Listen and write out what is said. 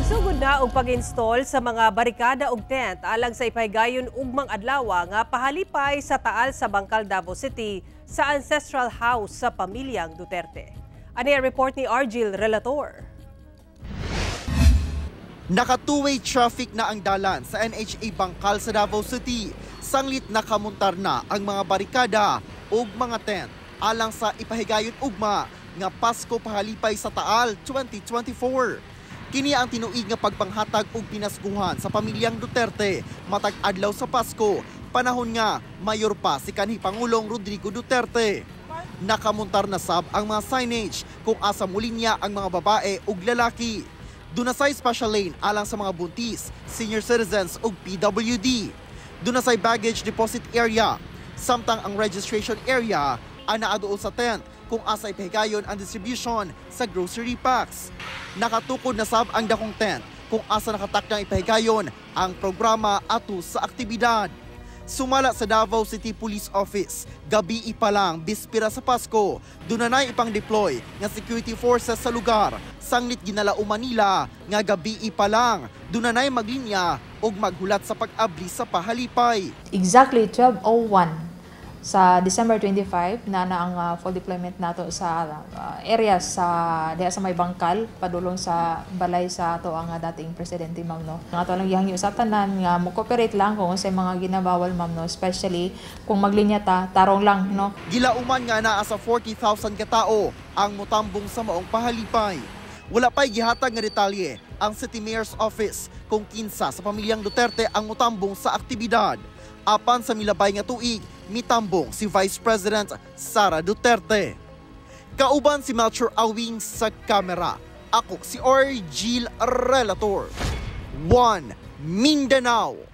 Nagsugod na og pag-install sa mga barikada ug tent alang sa ipahigayon ugmang adlaw nga pahalipay sa Taal sa Bangkal, Davao City sa ancestral house sa pamilyang Duterte. Ani ang report ni Argil Relator. Naka two-way traffic na ang dalan sa NHA Bangkal sa Davao City. Sanglit nakamuntar na ang mga barikada ug mga tent alang sa ipahigayon ugma nga Pasko Pahalipay sa Taal 2024. Kini ang tinuig nga pagpanghatag og pinasguhan sa pamilyang Duterte matag adlaw sa Pasko, panahon nga mayor pa si kanhi Pangulong Rodrigo Duterte. Nakamuntar na sab ang mga signage kung asa mulinya ang mga babae ug lalaki. Duna say special lane alang sa mga buntis, senior citizens ug PWD. Duna say baggage deposit area. Samtang ang registration area ang naa duol sa tent kung asa ipahigayon ang distribution sa grocery packs. Nakatukod na sab ang dakong tent kung asa nakatakdang ipahigayon ang programa ato sa aktibidad. Sumala sa Davao City Police Office, gabi pa lang bispira sa Pasko, dunanay ipang-deploy nga security forces sa lugar. Sanglit ginalauman nila nga gabi pa lang, dunanay maglinya ug maghulat sa pag-abli sa pahalipay. Exactly 12:01 sa December 25 na na ang full deployment nato sa areas sa diha sa may Bangkal padulong sa balay sa ato ang dating presidente, ma'am, no. Ang ato lang gihangyo sa tanan nga mo cooperate lang kung unsay mga ginabawal, ma'am, no, especially kung maglinya ta, tarong lang, no. Gilauman nga naa sa 40,000 katao ang mutambong sa maong pahalipay. Wala pa'y gihatag nga detalye ang City Mayor's Office kung kinsa sa pamilyang Duterte ang mutambong sa aktibidad. Apan sa milabay nga tuig, mitambong si Vice President Sara Duterte. Kauban si Melchor Awing sa kamera. Ako si Argil Relator. 1 Mindanao.